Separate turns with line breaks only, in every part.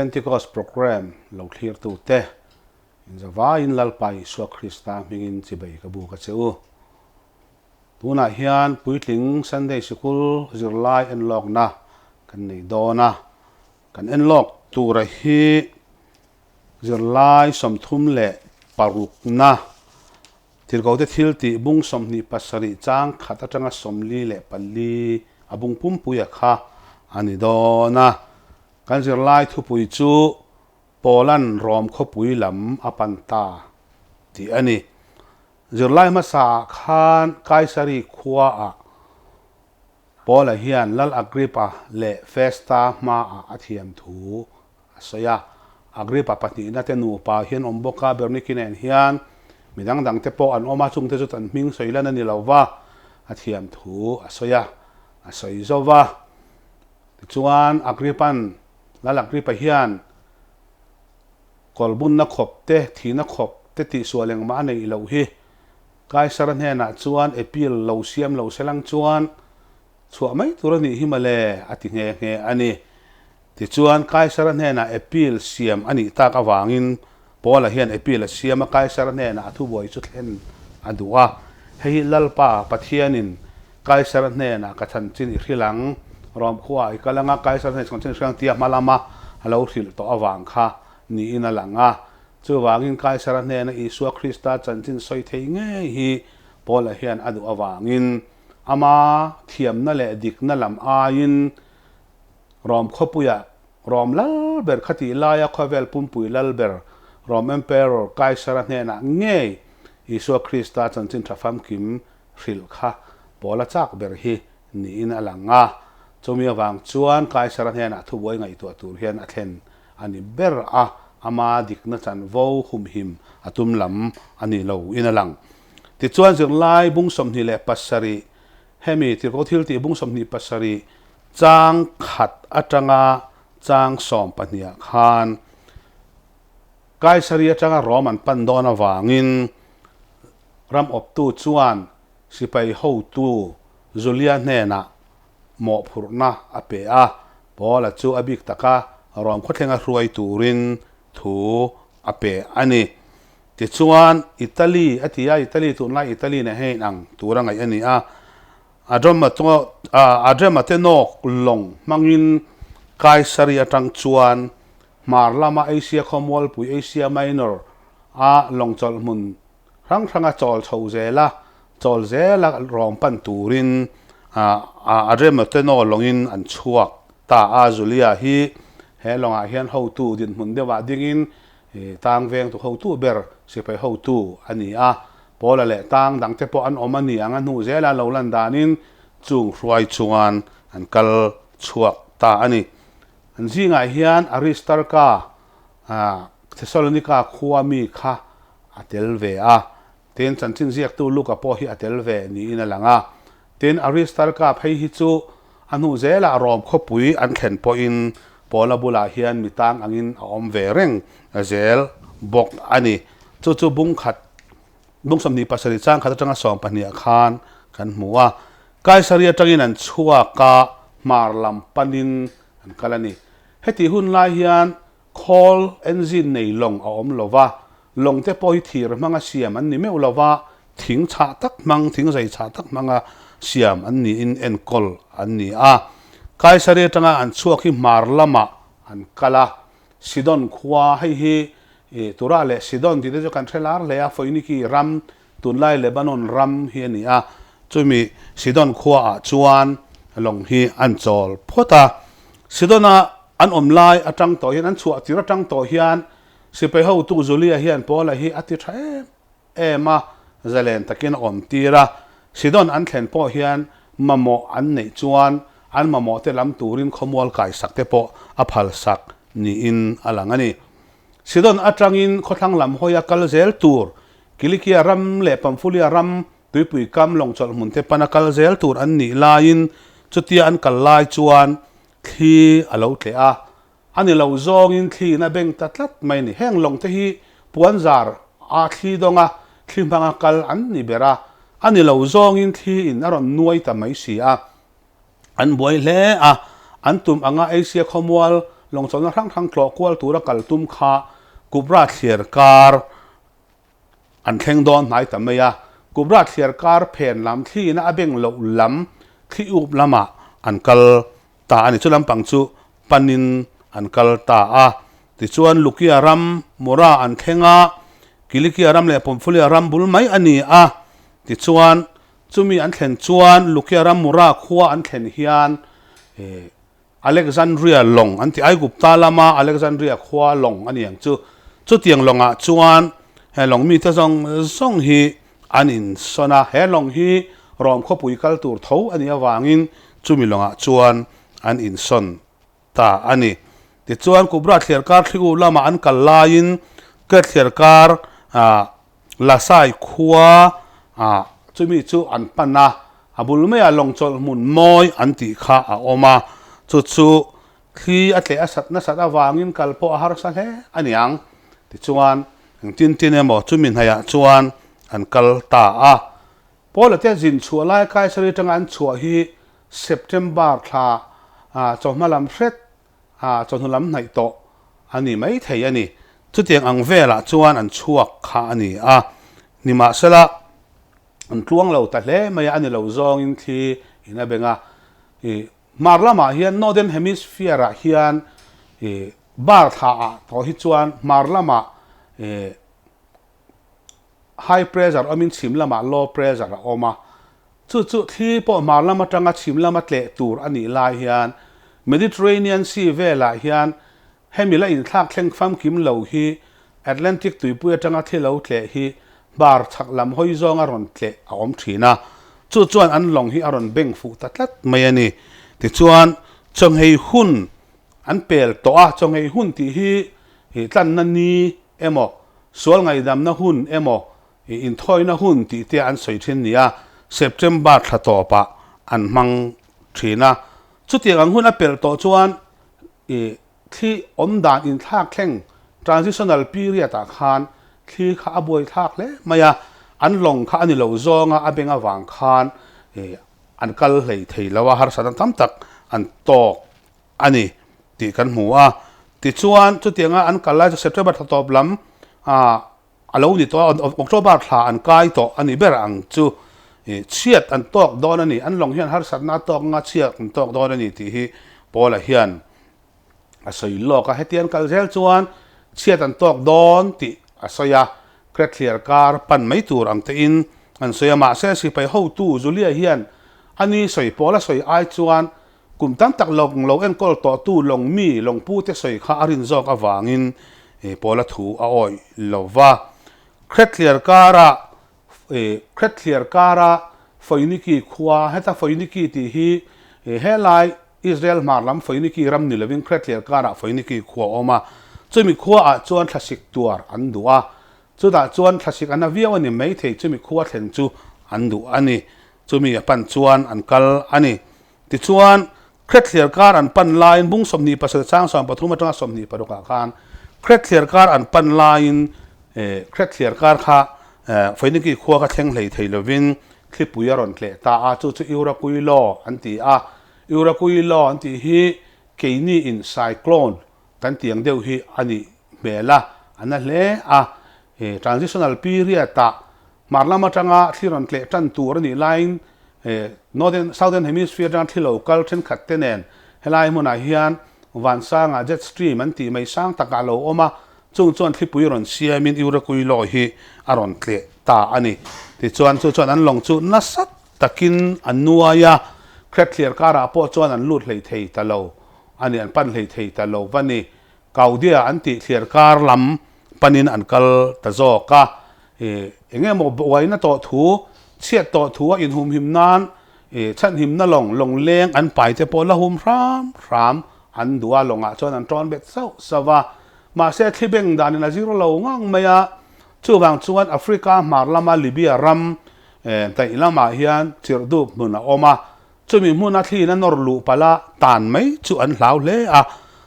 Pentecost Programme lo thlirtute inzavaiin Lalpa Isua Krista hmingin chibei ka buk a che u. Tunah hian puitling Sunday Sikul zirlai enlawkna kan nei dawn a, kan enlawk tura hi zirlai 36na Tirhkohte thil tih bung 27 chang khat atanga 44 a bung pumpuia kha a ni dawn a. Kan zirlai thupui chu Paula'n Rom khawpui lam a pan ta tih a ni. Zirlai hmasaah khan Kaisari khuaah Paula hian Lal Agrippa leh Festa hmaah a thiam thu a sawi a. Agrippa pahnihna te nupa hian awm bawk a, Berniki nen hian mi dang dang te pawh an awm a, chungte chu an hming sawi lan a ni lo va, a thiam thu a sawi a, a sawi zo va. Tichuan, Agrippa'n, Lal Agrippa hian kawlbunna khawp te, thihna khawp te tihsual engmah a neih loh hi. Kaisara hnenah chuan appeal lo siam lo selang chuan chhuah mai tur a nih hi mawle, a ti nghe nghe a ni. Tichuan, Kaisara hnenah appeal siam a nih tak avangin Paula hian appeal a siam a, Kaisara hnenah a thubuai chu thlen a duh a. Hei hi Lalpa Pathianin Kaisara hnenah ka chanchin i hrilh ang, Rom khuaah i kal ang a, Kaisara hnenah chanchin i hrilh ang tia hma lama a lo hrilh tawh avang kha niin a lang a. Chuvangin Kaisara hnena Isua Krista chanchin sawi thei ngei hi Paula hian a duh avangin ama thiamna leh dikna lam aiin Rom khawpuiah Rom lal ber kha tih laia khawvel pumpui lal ber Rom Emperor Kaisara hnenah ngei Isua Krista chanchin tha famkim hrilh kha Paula chak ber hi niin a lang a. Chumi avang chuan Kaisara hnenah thubuai ngaihtuah tur hian a thlen a ni ber a, ama dikna chanvo humhim a tum lam a ni lo in a lang. Tichuan zirlai bung 27 Hemi tirhkoh thil tih bung 27 chang khat atanga chang 12 ah khan Kaisari atanga Rom an pan dawn avangin ram awptu chuan sipai hotu Julia hnenah mawhphurhna a pe a, Paula chu a bik taka Rom khawthlenga hruai turin thu a pe a ni. Tichuan, Italy a ti a, Italy tunlai Italy nen hian inang tur a ngaih a ni a. Adrematenok lawng hmangin Kaisari atang chuan hmar lama Asia khawmualpui, Asia Minor, a lawng chawlh hmun hrang hranga chawl chho zel a, chawl zela rawng pan turin Adrematenok lawngin an chhuak ta a. Julia hi he lawngah hian hotu dinhmun deuhah dingin Tang vengtu hotu ber sipai hotu a ni a, Paula leh tang dangte pawh an awm a ni ang a hnu zela lo lan danin chung hruai chuan an kal chhuak ta a ni. An zingah hian Aristarka, Thesalonika khua mi kha a tel ve a, tin chanchin ziaktu Luka pawh hi a tel ve niin a lang a. Tin, Aristarka phei hi chu a hnu zelah Rom khawpui an thlen pawhin Paula bulah hian mi tang angin a awm ve reng zel bawk a ni. Chu chu bung khat, bung 27 chang khat atanga 12 ah khan kan hmu a. Kaisari atangin an chhuak a, hmar lam panin an kal a ni. Heti hun lai hian khawl engine nei lawng a awm lo va, lawng te pawh hi thir hmanga siam an ni meuh lo va, thing chhah tak hmang, thing zai chhah tak hmanga siam an niin enkawl an ni a. Kaisari atanga an chhuak hi hmar lamah an kal a, Sidon khua, hei hi Tura leh Sidon tih te chu kan hre lar hle a, Foiniki ram, tunlai Lebanon ram hi a ni a, chumi Sidon khuaah chuan lawng hi an chawl phawt a. Sidon-a an awm lai atang tawh hian, an chhuah tir atang tawh hian sipai hotu Julia hian Paula hi a ti tha em em a, zalen takin a awm tir a. Sidon an thlen pawh hian mamawh an neih chuan an mamawh te lam turin khawmual kaisak te pawh a phalsak niin a lang a ni. Sidon atangin khawthlang lam hawia kal zel tur, Kilikia ram leh Pamfulia ram tuipui kam lawng chawlh hmun te pana kal zel tur an nih laiin chutia an kal lai chuan thli a lo tleh a. A ni lo zawngin thliin a beng ta tlat mai ni. Heng lawng te hi puanzar a thli dawnga thli hmanga kal an ni ber a, a ni lo zawngin thliin a rawn nuai ta mai si a. An buai hle a, an tum anga Asia khawmual Lawng chawlhna hrang hrang tlawh kual tura kal tum kha Kubra thliar kar an thleng dawn hnai ta mai a. Kubra thliar kar phen lam thliina a beng loh lam thli up lamah an kal ta a ni. Chu lampang chu panin an kal ta a. Tichuan Lukia ram Mura an thleng a, Kilikia ram leh Pamfulia ram bul mai a ni a. Tichuan chumi an thlen chuan Lukia ram Mura khua an thlen hian Alexandria lawng an ti. Aigupta lama Alexandria khua lawng a ni ang chu. Chutiang lawngah chuan he lawng mite zawng zawng hi an insawn a. He lawng hi Rom khawpui kal tur tho a nih avangin chumi lawngah chuan an insawn ta a ni. Tichuan Kubra thliarkar thliu lama an kal laiin Kret thliarkar Lasai khua ah chumi chu an pan a, a bul maiah lawng chawlh hmun mawi an tih kha a awm a, chu chu thli a tleh a sat nasat avangin kal pawh a harsa hle a niang. Tichuan engtin tin emaw chumi hnaihah chuan an kal ta a. Paula te zin chhuah lai Kaisari atanga an chhuah hi September thla chawhma lam hret A chawhnu lam hnaih tawh a ni mai thei a ni. Chutiang ang velah chuan an chhuak kha a ni a. Nimahsela, an tluang lo ta hle mai a, a ni lo zawngin thli in a beng a. I hmar lamah hian Northern Hemisphere ah hian i bar thla ah tawh hi chuan hmar lamah i high pressure awmin chhim lamah low pressure a awm a. Chu chu thli pawh hmar lam atanga chhim lama tleh tur a nih lai hian Mediterranean Sea velah hian hemi la inthlak thleng famkim lo hi Atlantic tuipui atanga thli lo tleh hi hmar chhak lam hawi zawnga rawn tleh a awm thin a. Chu chuan an lawng hi a rawn beng fuh ta tlat mai a ni. Tichuan, chawnghei hun an pel tawh a, chawnghei hun tih hi tlanna ni emaw, sual ngaihdamna hun emaw, I inthawina hun tih te an sawi thin nia, September thla tawpah an hmang thin a. Chutiang ang hun a pelh tawh chuan i thli awm dan inthlak thleng, transitional period, ah khan thli kha a buai thlak hle mai a, an lawng kha a ni lo zawnga a beng avang khan i an kal hlei thei lo a, harsatna tam tak an tawk a ni tih kan hmu a. Tichuan chutianga an kal lai chu September thla tawp lam ah A lo ni tawh a, October thla an kai tawh a ni ber ang chu. Chhiat an tawk dawn a ni, an lawng hian harsatna a tawk anga chhiat an tawk dawn a ni tih hi Paula hian a sawi lawk a. Hetiang kal zel chuan chhiat an tawk dawn tih a sawi a, Kret thliar kar pan mai tur ang tein an sawi a. Mahse sipai hotu Julia hian a ni sawi Paula sawi ai chuan Kum tam tak lawng lo enkawl tawhtu lawng mi lawngpu te sawi kha a rin zawk avangin Paula thu a awih lo va. Kret thliar kara Kret thliar kara Foiniki khua, heta Foiniki tih hi helai Israel hmar lam Foiniki ram ni lovin Kret thliar karah Foiniki khua a awm a, chumi khuaah chuan thlasik tuar an duh a, chutah chuan thlasik a na viau a ni maithei chumi khua thlen chu an duh a ni. Chumi a pan chuan an kal a ni. Tichuan, Kret thliar kar an pan laiin bung 27 chang 13 atanga 26 ah khan Kret thliar kar an pan laiin Kret thliar kar kha Foiniki khua kha thleng hlei thei lovin thlipui a rawn tleh ta a, chu chu Eurakuilo an ti a. Eurakuilo an tih hi keini in cyclone kan tih ang deuh hi a nih hmel a, a na hle a. Transitional period ah Hmar lam atanga thli rawn tleh tan tur a nih laiin Northern, Southern Hemisphere atanga thli lo kal thenkhat te nen helai hmunah hian vansangah jet stream an tih mai sang takah a lo awm a, chung chuan thlipui rawn siamin Eurakuilaw hi a rawn tleh ta a ni. Tichuan chu chuan an lawng chu nasa takin a nuai a, Kret thliar karah pawh chuan an lut hlei thei ta lo a ni, an pan hlei thei ta lo va ni. Kaudia an tih thliar kar lam panin an kal ta zawk a, eng emaw buaina tawh thu, chhiat tawh thu a inhumhim nan chhanhimna lawng, lawng leng an pai te pawh la hum hram hram an duh a, lawngah chuan an tawn bet sauh sauh a. Mahse thli beng danin a zir lo ngang mai a, chuvang chuan Africa hmar lama Libya ram daih lamah hian chirhdup hmun a awm a, Chumi hmuna thliin a nawr luh palh a, tan mai chu an hlau hle a.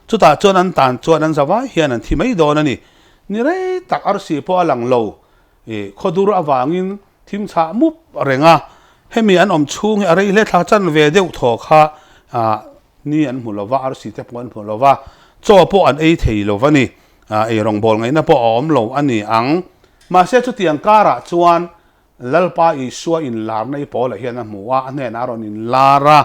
Chutah chuan an tan chuan an zavai hian an thi mai dawn a ni. Ni rei tak arsi pawh a lang lo. I khawdur avangin thim chhah mup reng a. Hemi an awm chhung hi a rei hle thla chan ve deuh thaw kha ni an hmu lo va, arsi te pawh an hmu lo va. Chaw pawh an ei thei lo va ni. Ei rawngbâwl ngaihna pawh a awm lo a ni ang. Mahse chutiang kârah chuan Lalpa Isua inlârna i Paula hian a hmu a, a hnênah a rawn inlâr a,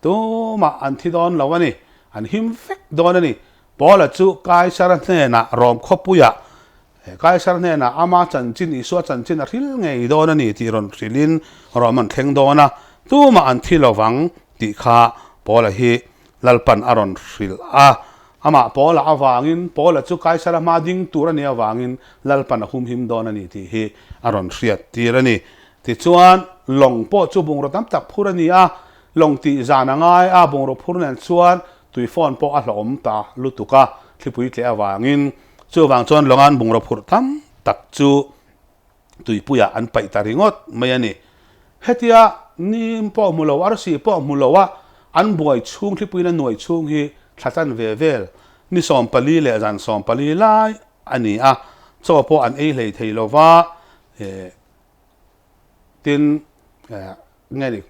tumah an thi dâwn lo a ni, an him vek dâwn a ni. Paula chu Kaisara hnênah Rom khawpuiah, Kaisara hnênah ama chanchin, Isua chanchin a hril ngei dâwn a ni tih rawn hrilhin Rom an thleng dâwn a, tumah an thi lo vang tih kha Paula hi Lalpan a rawn hrilh a. Amah Paula avangin, Paula chu Kaisara hma ding tur a nih avangin Lalpan a humhim dawn a ni tih hi a rawn hriat tir a ni. Tichuan, lawng pawh chu bungraw tam tak phur a ni a, lawng tih zan a ngai a, bungraw phur nen chuan tui phone pawh a hlauhawm ta lutuk a, thlipui tleh avangin. Chuvang chuan lawnga'n bungraw phurh tam tak chu tuipuiah an paih ta ringawt mai a ni. Hetia nim pawh hmu lo, arsi pawh hmu lo a an buai chhung, thlipuiin a nuai chhung hi thla chan ve vel ni 14 leh zan 14 lai a ni a, chaw pawh an ei hlei thei lo va, tin nge ni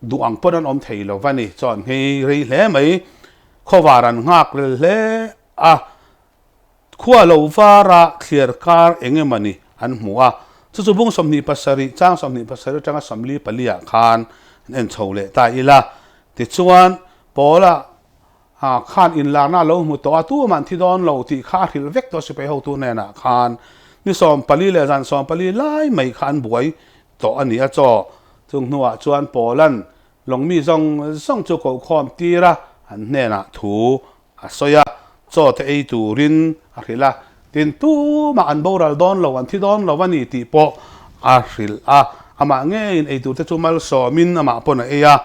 duh ang pawn an awm thei lo va ni, chaw an nghei rei hle mai, khawvar an nghak rel hle a. Khua lo vara thliar kar eng emaw ni an hmu a, chu chu bung 27, chang 27 atanga 44 ah khan an en chho leh ta ila. Tichuan, Paula khan inlarna a lo hmu tawh a, tumah an thi dawn lo tih kha a hrilh vek tawh sipai hotu hnenah khan ni 14 leh zan 14 lai mai kha an buai tawh a ni a chaw. Chung hnuah chuan Paula'n lawngmi zawng zawng chu kohkhawm tir a, an hnenah thu A sawi a, chaw te ei turin a hrilh a, tin tumah an boral dawn lo, an thi dawn lo a ni tih pawh a hrilh a. Amah ngeiin ei turte chu malsawmin amah pawn a ei a.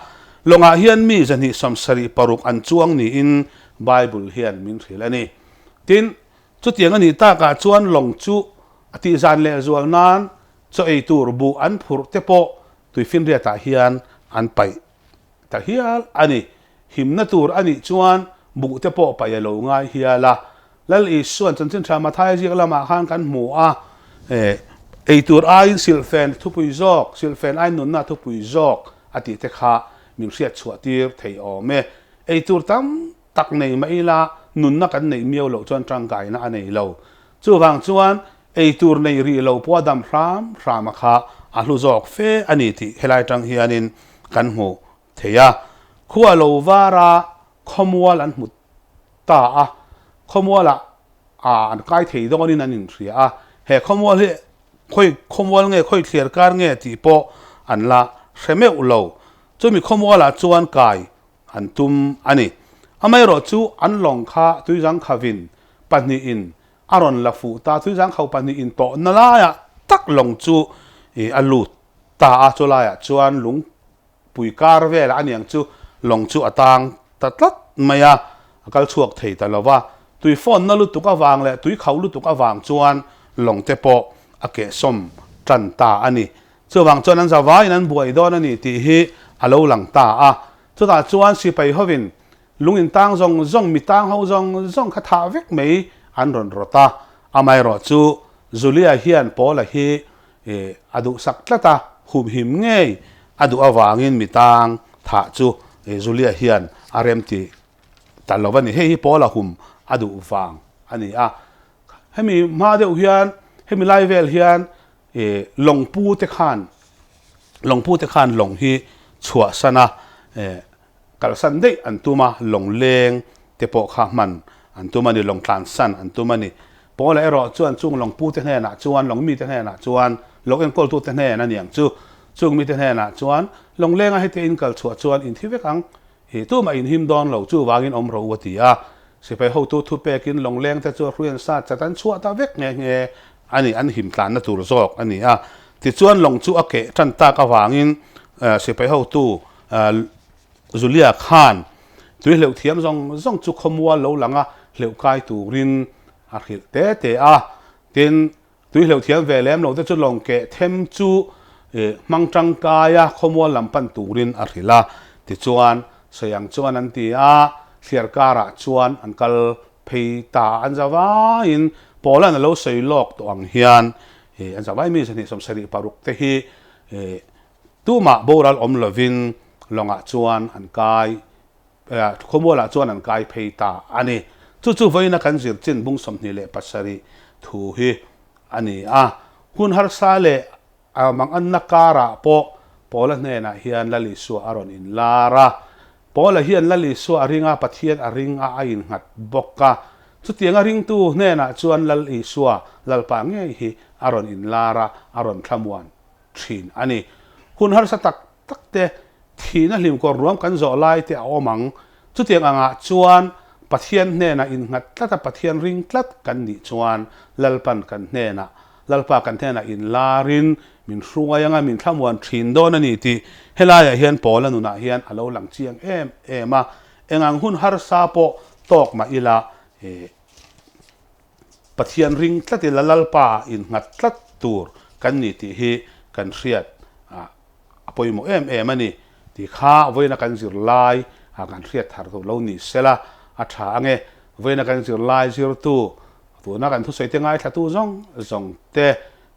Lawngah hian mi 276 an chuang niin Bible hian min hrilh a ni. Tin, chutiang a nih takah chuan lawng chu a tihzan lehzual nan chaw ei tur buh an phurh te pawh tuifinriatah hian an paih ta hial a ni. Himna tur a nih chuan buh te pawh paih a lo ngai hial a. Lal Isuan chanchin tha Mathaia ziak lamah khan kan hmu a, ei tur aiin silhfen thupui zawk, silhfen aiin nunna thupui zawk a tih te kha min hriat chhuah tir thei awm e. Ei tur tam tak nei mah ila nunna kan neih miau loh chuan tangkaina a nei lo. Chuvang chuan ei tur nei rih lo pawh a dam hram hram a kha a hlu zawk fe a ni tih helai tang hianin kan hmu thei a. Khua lo vara khawmual an hmu ta a, khawmualah an kai thei dawnin an inhria a. He khawmual hi khawi khawmual nge khawi thliar kar nge tih pawh an la hre meuh lo. Chumi khawmualah chuan kai an tum a ni. Amaherawh chu an lawng kha tuizangkhavin pahnihin a rawn la fuh ta, tuizangkho pahnihin tawhna laiah tak lawng chu a lut ta a, chu laiah chuan lungpui kar velah a niang chu lawng chu a tang ta tlat mai a, a kal chhuak thei ta lo va. Tui fawnna lutuk avang leh tui khauh lutuk avang chuan lawng te pawh a kehsawm tan ta a ni. Chuvang chuan an zavaiin an buai dawn a ni tih hi a lo lang ta a. Chutah chuan sipai hovin lung intang zawng zawng, mi tang ho zawng zawng kha thah vek mai an rawn rawt a. Amaherawh chu Julia hian Paula hi a duhsak tlat a, humhim ngei a duh avangin mi tang thah chu Julia hian a remti ta lo a ni. Hei hi Paula hum a duh vang a ni a. Hemi hma deuh hian, hemi lai vel hian Lawngpu te khan Lawngpu te khan lawng hi chhuahsan a, kalsan daih an tum a, lawng leng te pawh kha hman an tum a ni, lawng tlansan an tum a ni. Paula erawh chuan chung lawngpu te hnenah chuan, lawng mite hnenah chuan, lawng enkawltu te hnen a niang chu, chung mite hnenah chuan lawng lenga heti in kal chhuah chuan in thi vek ang, tumah in him dawn lo, chuvangin awm rawh u a ti a. Sipai hotu thupekin lawng leng te chu a hruian sat chat an chhuah ta vek nghe nghe a ni, an him tlanna tur zawk a ni a. Tichuan lawng chu a keh tan tak avangin sipai hotu Julia khan tui hleuh thiam zawng zawng chu khawmual lo langa hleuh kai turin a hrilh te te a. Tin, tui hleuh thiam ve lem lo te chu lawng keh them chu hmang tangkaia khawmual lam pan turin a hrilh a. Tichuan, sawiang chuan an ti a, thliar karah chuan an kal phei ta a, an zavaiin Paula'n a lo sawi lawk tawh ang hian an zavai mi 276 te hi tumah boral awm lovin lawngah chuan an kai, khawmualah chuan an kai phei ta a ni. Chu chu vawiina kan zir chin bung 27 thu hi a ni a. Hun harsa leh a manganna karah pawh Paula hnenah hian Lal Isua a rawn inlar a. Paula hian Lal Isua a ring a, Pathian a ring a, a innghat bawk a. Chutianga ringtu hnenah chuan Lal Isua, Lalpa ngei hi a rawn inlar a, a rawn thlamuan thin a ni. Hun harsa tak tak te, thihna hlimkawr ruam kan zawh lai te a awm ang. Chutiang angah chuan Pathian hnenah innghat tlat a, Pathian ring tlat kan nih chuan Lalpan kan hnenah, Lalpa kan hnenah inlarin min hruai anga min thlamuan thin dawn a ni tih helaiah hian Paula nunah hian a lo lang chiang em em a. Engang hun harsa pawh tawk mah ila eh Pathian ring tlat ila Lalpa innghat tlat tur kan ni tih hi kan hriat a pawimawh em em a ni tih kha vawiina kan zirlai ah kan hriat thar tur lo ni sela a tha ange. Vawiina kan zirlai zirtu tuna kan thusawi te ngaithlatu zawng zawng te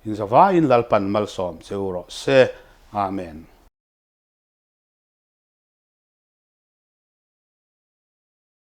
inzavaiin Lalpan malsawm cheu rawh se. Amen.